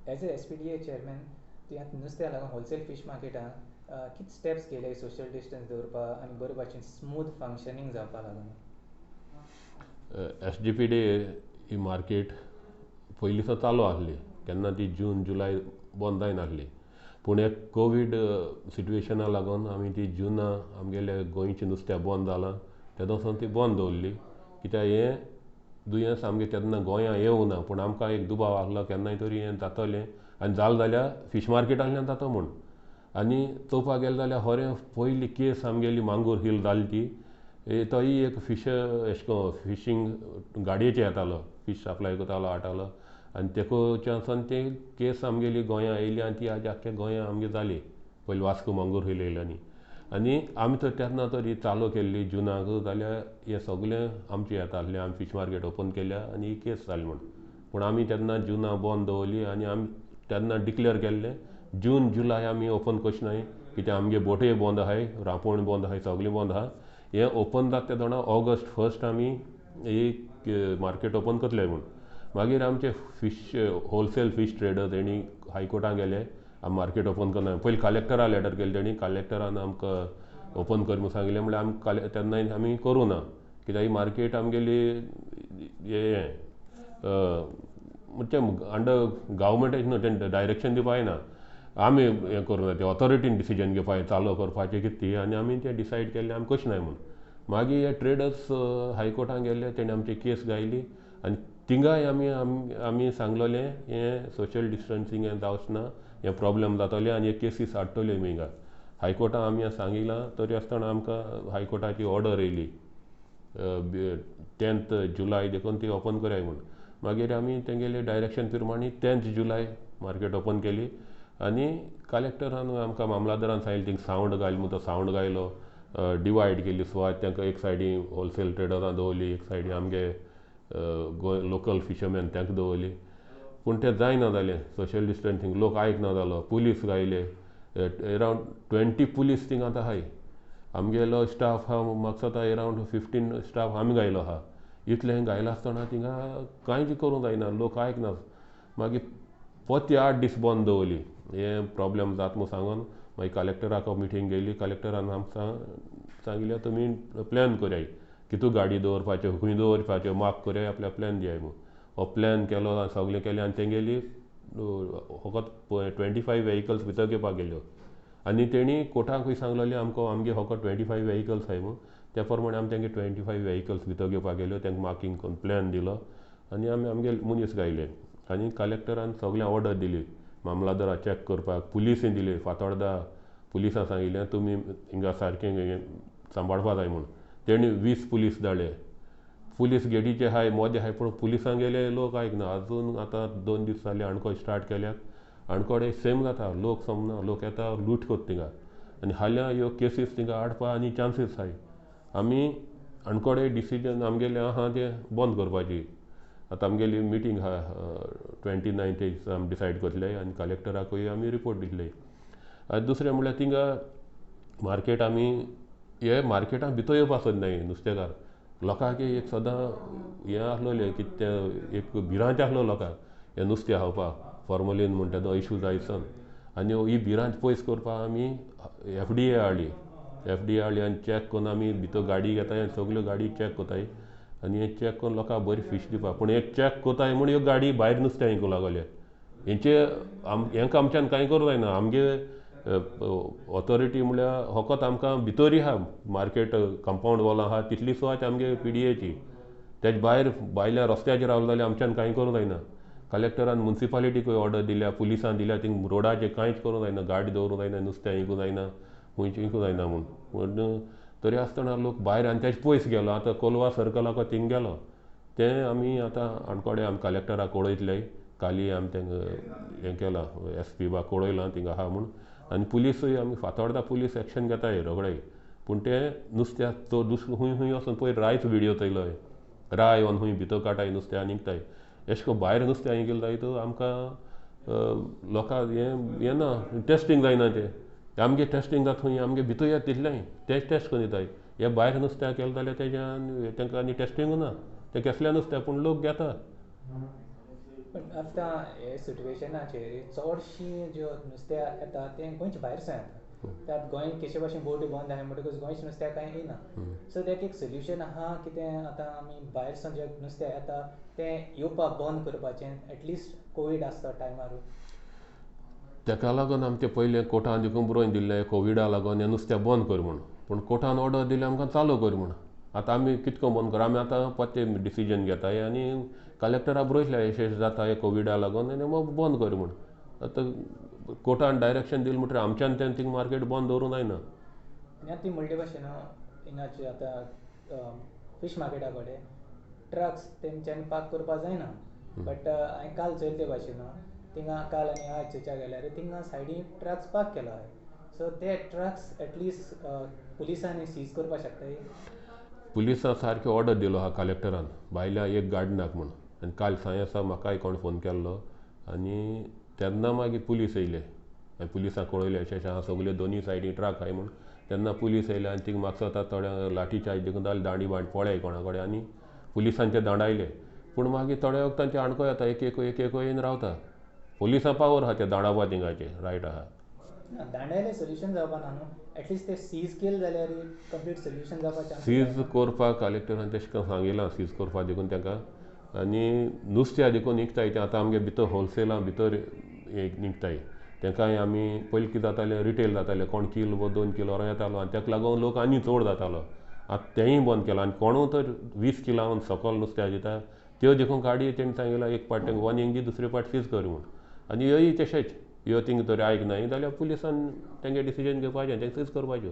As a SPDA chairman तुवें आतां नुस्त्या लागून होलसेल फीश मार्केटान कितें स्टेप्स घेले सोशल डिस्टन्स दवरपाक आनी बरे भाशेन स्मूथ फंक्शनींग जावपा लागून? SGPDA ही मार्केट पयलीं सावन चालू आसली, केन्ना ती जून जुलय बंद जायनासली. पूण एक कोवीड सिट्युएशना लागून आमी ती जुना आमगेले गोंयचें नुस्त्या बंद जालां तेदो सावन ती बंद दवरली. कित्याक हें दुयेंस आमगे तेन्ना गोंया येवंक ना, पूण आमकां एक दुबाव आसलो केन्नाय तरी हें जातलें आनी जालें जाल्यार फीश मार्केटांतल्यान जाता म्हूण. आनी चोवपाक गेलें जाल्यार खरें पयली केस आमगेली मांगूर हिल जाली ती, तोय एक फिश एशें कोन्न फिशींग गाडयेचेर येतालो, फीश सप्लाय करतालो हाडटालो आनी तेकोच्यान सावन ती केस आमगेली गोंया येयली आनी ती आज आख्ख्या गोंया आमगे जाली. पयलीं वास्को मांगूर हिल येयली आनी आमी तर तेन्ना तरी चालू केल्ली जुनाक जाल्यार हें सगलें आमचें येतालें. आमी फीश मार्केट ओपन केल्या आनी ही केस जाली म्हूण. पूण आमी तेन्ना जुना बंद दवरली आनी आमी तेन्ना डिक्लेअर केल्लें जून जुलय आमी ओपन करचे न्हय, कित्याक आमगे बोटय बंद आहाय, रांपोण बंद आहाय, सगलें बंद आहा. हें ओपन जाता तेदोना ऑगस्ट 1 आमी एक मार्केट ओपन करतले म्हूण. मागीर आमचे फिश होलसेल फीश ट्रेडर तेणी हायकोर्टान गेले, आमी मार्केट ओपन करना. पयलीं कलेक्टरा लेटर केली तेणी, कलेक्टरान आमकां ओपन कर म्हूण सांगिल्लें, म्हणल्यार आमी तेन्नाय आमी करूं ना, कित्याक ही मार्केट आमगेली हें म्हणजे अंडर गव्हर्मेंट न्हू, तें डायरेक्शन दिवपा जायना, आमी हें करूं जाय, ते ऑथॉरिटीन डिसिजन घेवपा जाय चालू करपाचें कितें ती, आनी आमी तें डिसायड केल्लें आमी कशें नाय म्हूण. मागीर हे ट्रेडर्स हायकोर्टान गेल्ले, तेणी आमची केस गायली आनी थिंगाय आमी आमी सांगलोलें हें सोशल डिस्टन्सींग हें जावचें ना, हें प्रोब्लेम जातलें आनी हे केसीस हाडटल्यो आमी हिंगा. हायकोर्टान आमी सांगिलां तरी आसतना आमकां हायकोर्टाची ऑर्डर येयली 10 जुलय देखून ती ओपन कराय म्हूण. मागीर आमी तेंगेले डायरेक्शन प्रमाणे 10 जुलय मार्केट ओपन केली आनी कलेक्टरान आमकां मामलादारान सांगिल्लें थिंग सावंड घाल म्हूण, तो सावंड घायलो, डिवायड केली सुवात, तांकां एक सायडी होलसेल ट्रेडरां दवरली, एक सायडी आमगे गोंय लोकल फिशरमॅन तांकां दवरली. पूण तें जायना जालें, सोशल डिस्टन्सींग लोक आयकना जालो, पुलीस गायले, एरावंड 20 पुलीस थिंग आतां आहाय. आमगेलो स्टाफ आहा म्हाका दिसता एरावंड 15 स्टाफ आमी गायलो आहा. इतलें गायला आसतना थिंगा कांयच करूंक जायना, लोक आयकना. मागीर परती 8 दीस बंद दवरली, हें प्रोब्लेम जाता म्हूण सांगून. मागीर कलेक्टराक मिटींग गेली, कलेक्टरान आमकां सांगिल्लें तुमी प्लॅन कराय, कितू गाडी दवरपाच्यो, खंय दवरपाच्यो, मार्क कराय, आपल्या प्लॅन दियाय म्हूण. हो प्लॅन केलो आनी सगलें केलें आनी तेंगेली फकत 25 व्हेकल्स भितर घेवपाक गेल्यो आनी तेणी कोर्टाकूय सांगलेलें आमकां आमगे फकत 25 व्हेकल्स आहाय म्हूण. त्या प्रमाणे आमी तेंगे 25 व्हेकल्स भितर घेवपाक गेल्यो, तांकां मार्कींग करून प्लॅन दिलो आनी आमी आमगे मनीस गायले. आनी कलेक्टरान सगळें ऑर्डर दिली मामलादारा चॅक करपाक, पुलिसूय दिली, फातोर्डा पुलिसां सांगिल्लें तुमी हिंगा सारकें सांबाळपा जाय म्हूण. तेणी 20 पुलीस धाडले, पुलीस गेटीचे आहाय मोदें आहाय, पूण पुलिसां गेले लोक आयकना. आजून आतां 2 दीस जाले आणकोड स्टार्ट केल्यात, आणकोडे सेम जाता, लोक समजना, लोक येता लूट कोत्ता थिंगा आनी हाल्यां ह्यो केसीस थिंगा हाडपा आनी चान्सीस आहाय. आमी आणकोडे डिसिजन आमगेलें आहा तें बंद करपाची. आतां आमगेली मिटींग आहा 29 आमी डिसायड करतले आनी कलेक्टराकूय आमी रिपोर्ट दितले. आनी दुसरें म्हणल्यार थिंगा मार्केट आमी हे मार्केटान भितर येवपा सोदनाय नुस्तेकार लोकांक एक सदां हें आसलोलें की तें एक भिरांत आसलो लोकांक हें नुस्तें खावपाक, फॉर्मलीन म्हणटा तो इशू जायत सान. आनी ही भिरांत पयस करपाक आमी FDA हाडली, FDA हाडली आनी चॅक करून आमी भितर गाडी घेताय आनी सगल्यो गाडी चॅक करताय आनी हें चॅक करून लोकांक बरी फीश दिवपाक. पूण एक चॅक करताय म्हूण ह्यो गाडी भायर नुस्तें विकूंक लागले, हेंचे हेंका आमच्यान कांय करूंक जायना. आमगे ऑथॉरिटी म्हणल्यार फकत आमकां भितरूय आहा मार्केट कंपावंड वॉल आहा तितली सुवात आमगे PDAची, तेज भायर भायल्या रस्त्याचेर रावले जाल्यार आमच्यान कांय करूंक जायना. कलेक्टरान मुन्सिपालिटीकूय ऑर्डर दिल्या, पुलिसान दिल्या, थिंग रोडाचेर कांयच करूंक जायना, गाडी दवरूंक जायना, नुस्तें विकूंक जायना, खंयचें विकूंक जायना म्हूण. पूण तरी आसतना लोक भायर आनी तेज पयस गेलो, आतां कोलवा सर्कलाक थिंग गेलो. तें आमी आतां आणकोडे आमी कलेक्टराक कळयतले, काली आमी तांकां हें केलां, SP बा कळयलां थिंगा आहा म्हूण. आनी पुलिसूय आमी फातोर्डा पुलीस एक्शन घेताय रोखडे, पूण ते नुस्त्याक तो दुसरो खूंय खूंय वचून पयर रायच विडियो चोयलो, राय येवन खूंय भितर काडटाय नुस्तें आनी निकताय, एशें करून भायर नुस्तें गेलें जायत आमकां लोकांक हें येना, टेस्टींग जायना तें. आमगे टेस्टींग जाता खंय आमगे भितर येता तितलेंय तेंच टेस्ट करून दिताय. हे भायर नुस्त्या केलें जाल्यार तेज्यान तांकां आनी टेस्टिंगूय ना, तें केसलें नुस्तें पूण लोक घेता. पण आतां हे सिट्युएशनाचेर चडशीं ज्यो नुस्त्या येता तें गोंयच्या भायर सून येता. त्यात गोंय कशे भाशेन बोटी बंद आहा म्हणटकूच गोंयचें नुस्त्या कांय येना. सो तेका एक सोल्युशन आहा कितें आतां आमी भायर सून जें नुस्तें येता तें येवपाक बंद करपाचें एटलिस्ट कोवीड आसता टायमार. तेका लागून आमचें पयलें कोर्टान देखून बरोवन दिल्लें कोविडा लागून हें नुस्तें बंद कर म्हूण. पूण कोर्टान ऑर्डर दिली आमकां चालू कर म्हूण. आतां आमी कितको बंद कर, आमी आतां परते डिसिजन घेताय आनी कलेक्टराक बरयतले अशें अशें जाता हें कोविडा लागून आनी बंद कर म्हूण. आतां कोर्टान डायरेक्शन दिलें म्हणटकीर आमच्यान तें थिंग मार्केट बंद दवरूंक जायना. आनी आतां ती म्हणले भाशेन हिंगाचे आतां फीश मार्केटा कडेन ट्रक्स तेंच्यांनी पार्क करपाक जायना. बट हांवें काल चोयले ते भाशेन थिंगा काल आनी आयज चोयच्या गेल्यार थिंगा सायडीन ट्रक्स पार्क केलो आहाय. सो ते ट्रक्स एटलिस्ट पुलिसांनी सीज करपाक शकताय. पुलिसां सारकी ऑर्डर दिलो आहा कलेक्टरान भायल्या एक गाडी नाका म्हूण. आनी काल सांज आसा म्हाकाय कोण फोन केल्लो आनी तेन्ना मागीर पुलीस येयले आनी पुलिसांक कळयलें अशें अशें आहा सगल्यो दोनूय सायडी ट्रक आहाय म्हूण. तेन्ना पुलीस येयले आनी थिंग म्हाका दिसता थोड्यांक लाठी चार्ज देखून जाल्यार दांडी बांड पळय कोणा कडेन आनी पुलिसांचे दांडायले. पूण मागीर थोड्या वखद तांचे आणको येता एक एक एक एक येवन रावता. पुलिसां पावर आहा ते दांडावपा थिंगाचे रायट आहा. दांडायले सोल्युशन जावपा ना न्हू, एटलिस्ट ते सीज केले जाल्यार कंप्लीट सोल्युशन जावपाचें. सीज करपाक कलेक्टरान तशें करून सांगिलां सीज करपाक देखून तांकां. आनी नुस्त्या देखून विकताय तें आतां आमगे भितर होलसेला भितर विकताय तेंकांय आमी पयलीं कितें जातालें रिटेल जातालें, कोण किल वो 2 किलो वरो येतालो आनी तेका लागून लोक आनी चड जातालो. आतां तेंय बंद केलां आनी कोणूय तर 20 किलां सकयल नुस्त्या दिता त्यो देखून गाडी तेणी सांगिलां एक पाट तेंका वॉर्निंग दी दुसरे पाट सीज कर म्हूण. आनी ह्योय तशेंच ह्यो थिंग तर आयकनाय जाल्यार पुलिसान तेंगे डिसिजन घेवपाचें तेंका सीज करपाच्यो.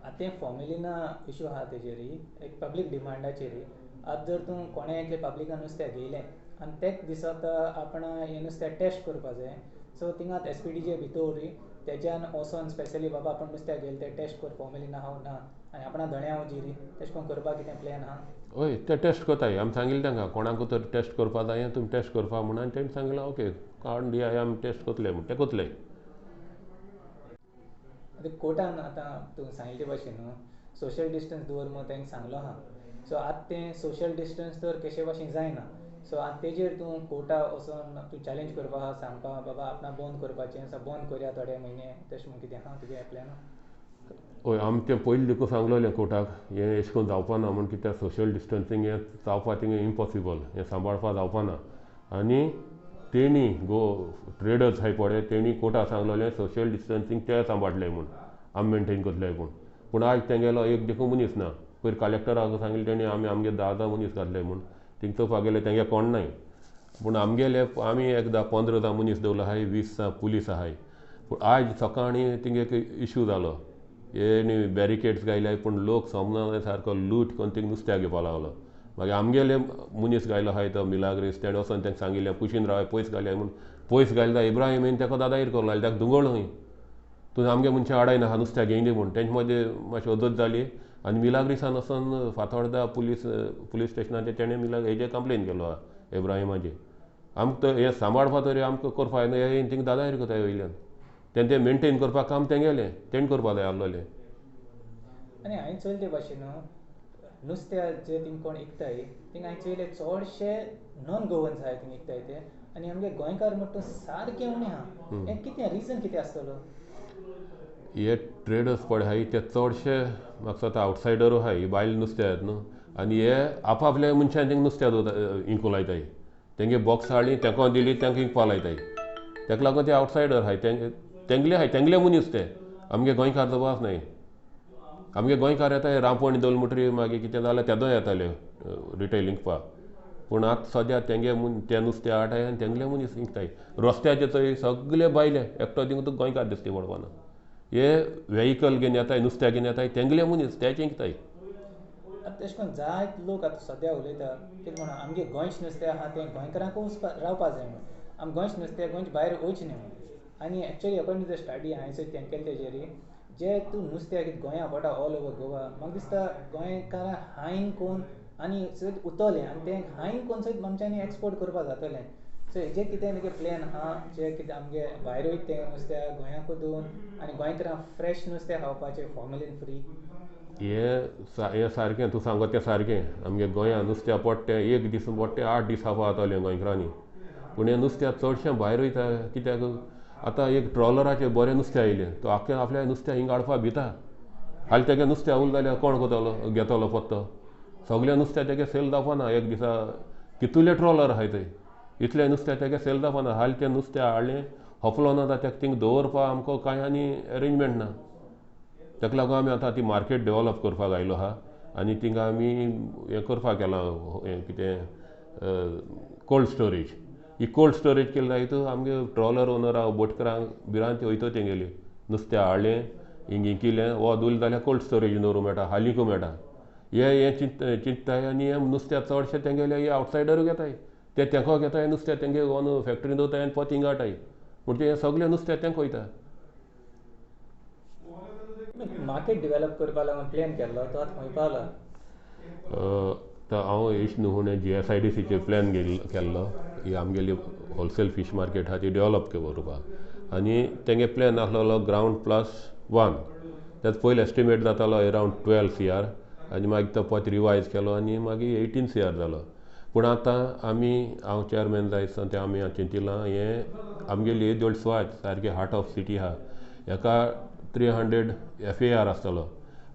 आतां तें फॉर्मेलिना इशू आहा तेजेर एक पब्लीक डिमांडाचेर. आतां जर तूं कोणें एकलें पब्लिकान नुस्त्याक घेयलें आनी तेच दिसा आपण हें नुस्त्याक टेस्ट करपा जाय. सो थिंगा एसपीडीचे भितर तेज्यान वचोन स्पेशली बाबा आपूण नुस्त्याक घेयलें तें टेस्ट कर फॉर्मेलिन आहा ना आनी आपणा धण्या हुजीर तशें करून करपाक कितें प्लॅन आहा. हय ते टेस्ट करताय आमी सांगिल्लें तांकां कोणाकू तर टेस्ट करपा जाय तुमी टेस्ट करपा म्हूण. आनी तेणी सांगलां ओके कार्ड दिया आमी टेस्ट करतले म्हूण ते करतले. आतां कोर्टान आतां तूं सांगिल्ले ते भाशेन न्हू सोशल डिस्टन्स दवर म्हूण तांकां सांगलो आहा. सो आतां तें सोशल डिस्टन्स तर कशे भाशेन जायना. सो आतां तेजेर तूं कोर्टा वचोन तूं चॅलेंज करपा आहा सांगपा बाबा आपणा बंद करपाचें बंद करया थोडे म्हयने तशें म्हूण कितें आहा तुगे प्लॅन. हय आमी तें पयलीं देखून सांगलेलें कोर्टाक हें अशें करून जावपा ना म्हूण कित्याक सोशल डिस्टन्सींग हें जावपा थिंगा इम्पॉसिबल हें सांबाळपा जावपा ना. आनी तेणी गो ट्रेडर्स आहाय पळय तेणी कोर्टाक सांगलेलें सोशल डिस्टन्सींग ते सांबाळटले म्हूण आमी मेनटेन करतले म्हूण. पूण आयज तेंगेलो एक देखून मनीस ना. पयर कलेक्टराक सांगिल्लें तेणी आमी आमगे 10 मनीस घातले म्हूण थिंग चोवपाक गेले तेंगे कोण नाय. पूण आमगेले आमी एकदां 15 मनीस दवरले आहाय 20 पुलीस आहाय. पूण आयज सकाळीं थिंग एक इशू जालो हे बॅरिकेड्स घायले पूण लोक समजना सारको लूट करून थिंग नुस्त्याक घेवपा लागलो. मागीर आमगेले मनीस घायलो आहाय तो मिलाग्रीस तेणें वचोन तांकां सांगिल्लें कुशीन राव पयस घालया म्हूण. पयस घायले जाल्यार इब्राहिम ताका दादागीर करूंक लागले ताका दुंगळ खंय तूं आमगे मनशां आडाय नाका नुस्त्याक घेयना म्हूण. तेंचे मदीं मातशी अदत जाली आनी मिलाग्रिसान वचोन फातोर्डा पुलीस पुलीस स्टेशनाचेर तेणें मिलाग्र हेजेर कंप्लेन केलो आहा इब्राहिमाचेर. आमकां तर हें सांबाळपा तरी आमकां करपा जायना हें थिंग दादागिरी करताय वयल्यान तें तें मेनटेन करपाक काम तेंगेलें तेणें करपा जाय आसलोलें. आनी हांवें चोयले ते भाशेन नुस्त्या जे थिंग कोण विकताय थिंग हांवें चोयले चडशे नॉन गोवन्स आहाय थिंग विकताय ते आनी आमगे गोंयकार म्हणटा तूं सारकें उणें आहा. हें कितें रिजन कितें आसतलो? हे ट्रेडर्स पळय आहाय ते चडशे म्हाका दिसता आवटसायडरूय आहाय बायल नुस्त्या येता न्हू आनी हे आपापल्या मनशान तेंका नुस्त्या इंकूंक लायताय. तेंगे बॉक्स हाडली तेंका दिली तेंका इंकपा लायताय. तेका लागून ते आवटसायडर आहाय तेंगले आहाय तेंगले मनीस ते आमगे गोंयकार जबास न्हय. आमगे गोंयकार येता रांपण दवरले म्हणटरीर मागीर कितें जाल्यार तेदो येताले रिटेल इंकपा. पूण आतां सद्या तेंगे ते नुस्तें हाडटाय आनी तेंगले मनीस इंकताय. रस्त्याचे चोय सगले बायले एकटो थिंग तुका गोंयकार दिसता पडपाना. हे वेहिकल घेवन येताय नुस्त्या घेवन येताय तेंगले मनीस तेच इंकताय. आतां तशें करून जायते लोक आतां सद्या उलयता कितें म्हणून आमगे गोंयचें नुस्तें आहा तें गोंयकारांकूच वचपा रावपा जाय म्हूण आमी गोंयचें नुस्तें गोंयच्या भायर वयचें न्हय म्हूण. आनी actually according to the study हांवें सुद्दां तें केलें तेजेर जे तूं नुस्त्याक गोंया पडटा ऑल ओवर गोवा म्हाका दिसता गोंयकारां हायन कोन्न आनी सयत उरतलें आनी तें हायन कोन्न सयत आमच्यांनी एक्सपोर्ट करपा जातलें. सो हेजेर कितें तुगे प्लॅन आहा जे कितें आमगे भायर वयता तें नुस्त्याक गोंयाकूच दवरून आनी गोंयकारांक फ्रेश नुस्तें खावपाचें फॉर्मेलीन फ्री. हें सारकें तूं सांगता तें सारकें. आमगे गोंया नुस्त्या पडटा तें एक दीस पडटा 8 दीस खावपा जातालें गोंयकारांनी. पूण हें नुस्त्या चडशें भायर वयता कित्याक आतां एक ट्रॉलराचें बरें नुस्तें आयलें तो आख्खें आपल्या नुस्त्या हिंगा हाडपा भिता. हाली तेगे नुस्तें उरलें जाल्यार कोण करतलो घेतलो पत्तो? सगळें नुस्तें तेगे सेल जावपाना एक दिसा. कितले ट्रॉलर आहाय थंय, इतलें नुस्तें तेगे सेल जावपाना. हाली तें नुस्तें हाडलें हपलो ना जाल्यार तेका थिंगा दवरपा आमकां कांय आनी एरेंजमेंट ना. ताका लागून आमी आतां ती मार्केट डेवलप करपाक आयलो आहा आनी थिंगा आमी हें करपाक केलां हें कितें कोल्ड स्टोरेज. ही कोल्ड स्टोरेज केली जायत आमगे ट्रॉलर ओनरां बोटकारांक भिरांत वयता तेंगेली. नुस्तें हाडलें हिंग इकिलें वत उरलें जाल्यार कोल्ड स्टोरेज दवरूंक मेळटा, हालींकू मेळटा. हे हें चिंत्ताय आनी हें नुस्त्या चडशें तेंगेले हे आवटसायडर घेताय, ते तेंको घेताय नुस्तें तेंगे व्हरून फॅक्टरीन दवरताय आनी परत हिंगा हाडटाय. म्हणजे हें सगळें नुस्तें तेंक वयता. मार्केट डेवलप करपा लागून प्लॅन केल्लो तो आतां खंय पावला? तर हांव एश न्हू म्हूण GSIDCचेर प्लॅन केल्लो ही आमगेली होलसेल फीश मार्केट आहा ती डेवलप करपाक. आनी तेंगे प्लॅन आसलेलो ग्रावंड +1. तेजो पयलो एस्टिमेट जातालो अरावंड 12 CR आनी मागीर तो परत रिवायज केलो आनी मागीर 18 CR जालो. पूण आतां आमी हांव चेअरमॅन जायत सावन तें आमी चिंतिलां हें आमगेली येदी व्हडली सुवात सारकी हार्ट ऑफ सिटी आहा, हेका 300 FAR आसतलो.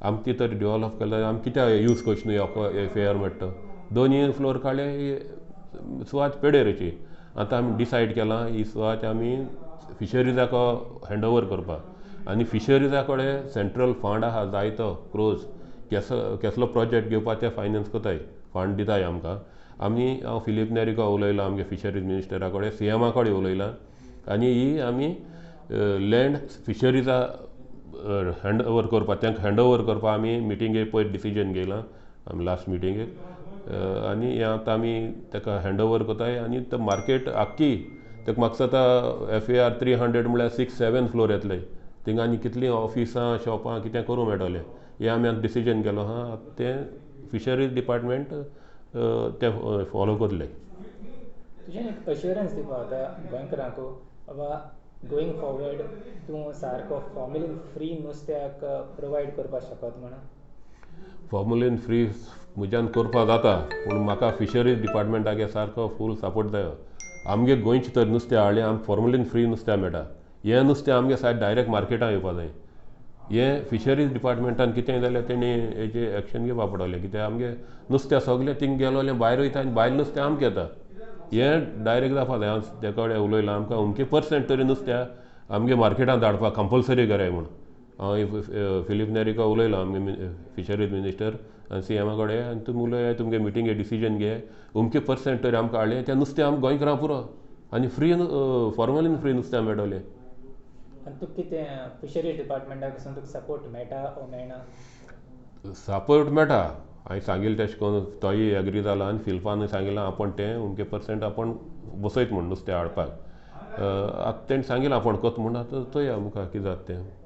आमी ती तर डेवलप केल्यार जाल्यार आमी कित्याक यूज करची न्हू FAR म्हणटा तो. दोनूय फ्लोर काडले सुवात पेडेरची. आतां आमी डिसायड केलां ही सुवात आमी फिशरीजाक हँड ओवर करपाक. आनी फिशरीजा कडेन सेंट्रल फंड आहा जायतो क्रोज केसलो प्रोजेक्ट घेवपाक ते फायनान्स करताय, फंड दिताय आमकां. आमी हांव फिलीप नेरिको उलयलां आमगे फिशरीज मिनिस्टरा कडेन, CMA कडेन उलयलां आनी ही आमी लँड फिशरीजा हँड ओवर करपाक, तांकां हँड ओवर करपाक आमी मिटिंगेक पयर डिसिजन घेयलां आमी लास्ट मिटिंगेक. आनी हें आतां आमी ताका हँड ओवर करताय आनी तो मार्केट आख्खी ताका म्हाका दिसता FAR 300 म्हळ्यार 6-7 फ्लोर येतले. थिंगा आनी कितलीं ऑफिसां शॉपां कितें करूंक मेळटलें. हें आमी आतां डिसिजन केलो आहा. तें फिशरीज डिपार्टमेंट तें फॉलो करतले. तुजें एक अश्योरन्स दिवपा जाता गोंयकारांकू बाबा गोईंग फॉरवर्ड तूं सारको फॉर्मेलीन फ्री नुस्त्याक प्रोवायड करपाक शकत म्हणून? फॉर्मुलीन फ्री म्हज्यान करपाक जाता पूण म्हाका फिशरीज डिपार्टमेंटागे सारको फूल सपोर्ट जायो. आमगे गोंयचें तर नुस्तें हाडलें आमकां फॉर्मुलीन फ्री नुस्तें मेळटा. हें नुस्तें आमगे सायड डायरेक्ट मार्केटान येवपा जाय. हें फिशरीज डिपार्टमेंटान कितें जाल्यार तेणी हेजें एक्शन घेवपा पडटलें. कित्याक आमगे नुस्तें सगळें थिंग गेलोलें भायर वयता आनी भायर नुस्तें आमकां येता. हें डायरेक्ट जावपा जाय. हांव ते कडेन उलयलां आमकां अमके पर्संट तरी नुस्त्या आमगे मार्केटान धाडपाक कंपलसरी कराय म्हूण. हांव फिलीप नेरिको उलयलां आमगे फिशरीज मिनिस्टर आनी CMA कडेन आनी तुमी उलया तुमगे मिटिंगे डिसिजन घे अमके पर्संट तरी आमकां हाडलें तें नुस्तें आमकां गोंयकारां पुरो आनी फ्री फॉर्मलीन फ्री नुस्तें मेळटलें. आनी तुका कितें फिशरीज डिपार्टमेंटाक पसून तुका सपोर्ट मेळटा ओ मेळना? सपोर्ट मेळटा. हांवें सांगिल्लें तेशें करून तोय एग्री जाला आनी फिलिपानूय सांगिलां आपूण तें अमके पर्संट आपूण बसयत म्हूण नुस्तें हाडपाक. आतां तेणें सांगिलां आपूण करता म्हूण. आतां चोया मुखार कितें जाता तें.